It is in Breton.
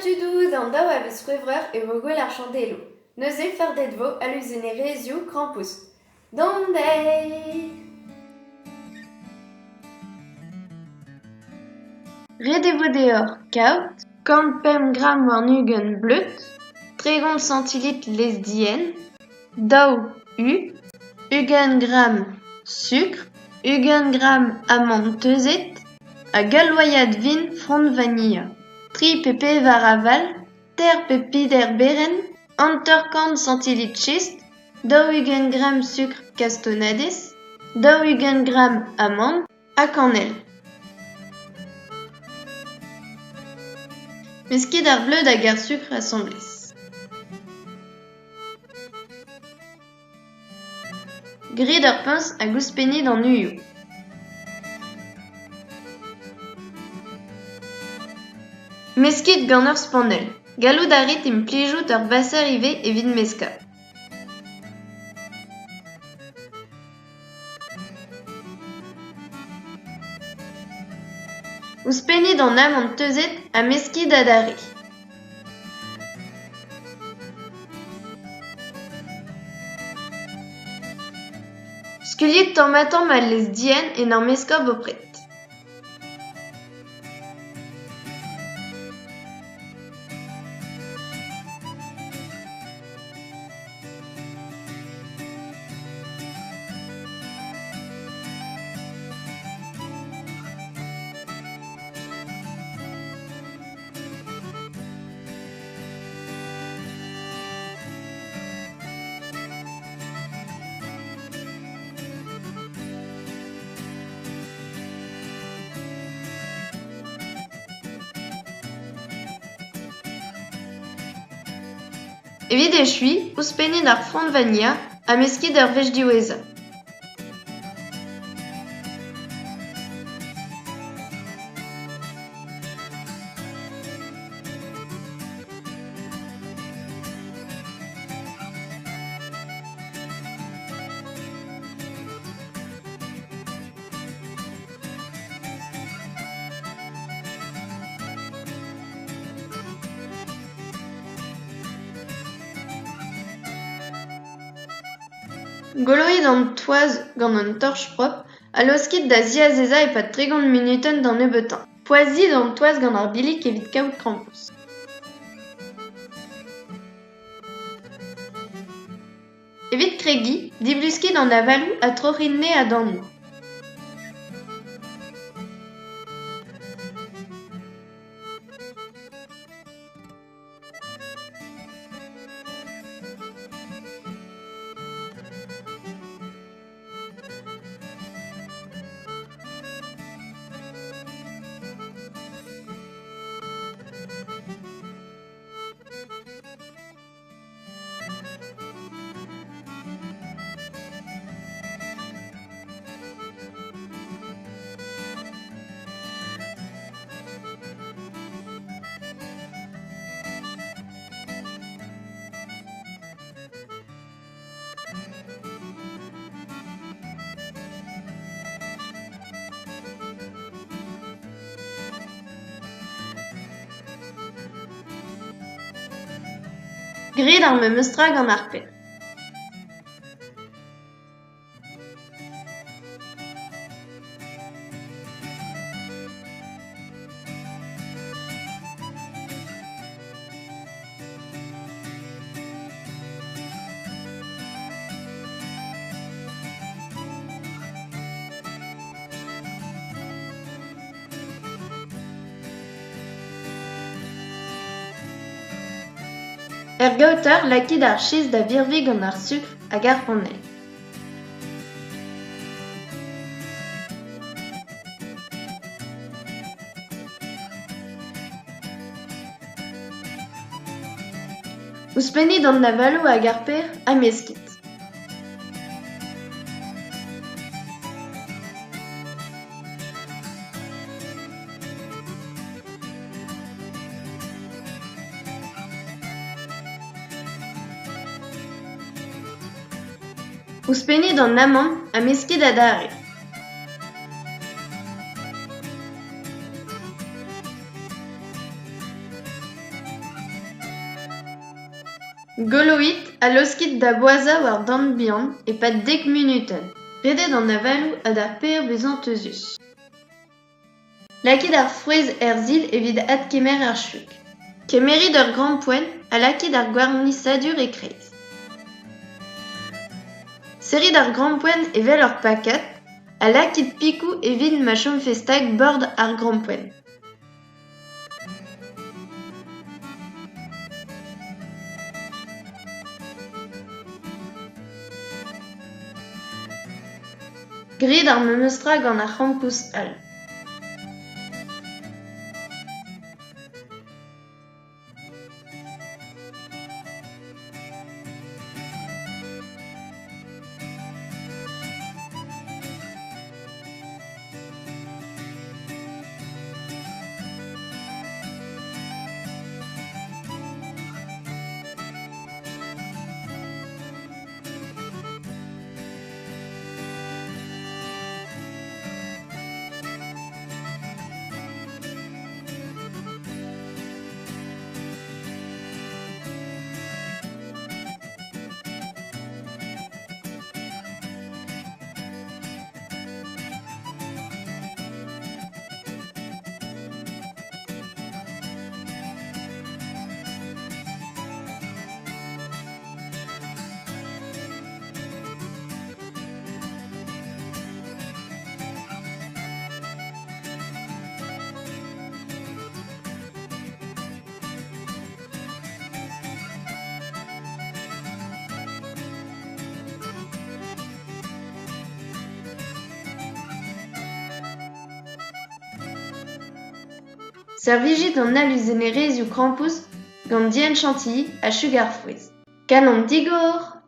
tudoù, d'an daou a viz C'hwevrer e vo gwell ar chandeloù. Neuze fardet 'vo aluzenerezioù krampouezh. Dont dezhi! Ret e vo deoc'h kaout 105 gramm warn-ugent bleud, 30 santilitr laezh-dienn, daou u, 20 gramm sukr, 20 gramm amann teuzet hag ul loaiad vin frond vanilha, tri pe pevar aval, teir pe peder berenn, 50 santilitr chistr, 40 gramm sukr kastonadez, 40 gramm amann ha kanell. Meskit ar bleud hag ar sukr asambles. Grit ur puñs hag ouzhpennit an uioù. Meskit gant ur spanell. Gallout a rit implijout ur vaser ivez evit meskañ. Ouzhpennit an amann teuzet ha meskit adarre. Skuilhit tamm-ha-tamm al lez-dienn en ur meskañ bepred. Evit echuiñ, ouzhpennit ar frond vanilha ha meskit ur wech diwezhañ. Goloit an toaz gant un torch propr ha laoskit da ziazezañ e-pad 30 munutenn d'an nebeutañ. Poazhit an toaz gant ar billig evit kaout krampouezh. Evit kregiñ, dibluskit an avaloù ha troc'hit anezhe a-dammoù. Grit ar memes tra gant ar penn. Er gaoter, lakit ar chistr da virviñ gant ar sukr hag ar panell. Ouzhpennit an avaloù hag ar per ha meskit. Ouzhpennit an amann ha meskit adarre. Goloit ha laoskit da boazhañ war dan bihan e-pad dek munutenn. Redet an avaloù ha d'ar per bezañ teuzus. Lakit ar frouezh er sil evit adkemer ar chug. Kemerit ur grampouezhenn ha lakit ar gwarnisadur e-kreiz. Serrit ar grampouezhenn evel ur pakad ha lakit pikoù evit ma chomfe stag bord ar grampouezhenn. Grit ar memes tra gant ar c'hrampouezh all. Servijit an aluzenerezioù krampouezh gant dienn chantilly ha chug ar frouezh. Kalon digor!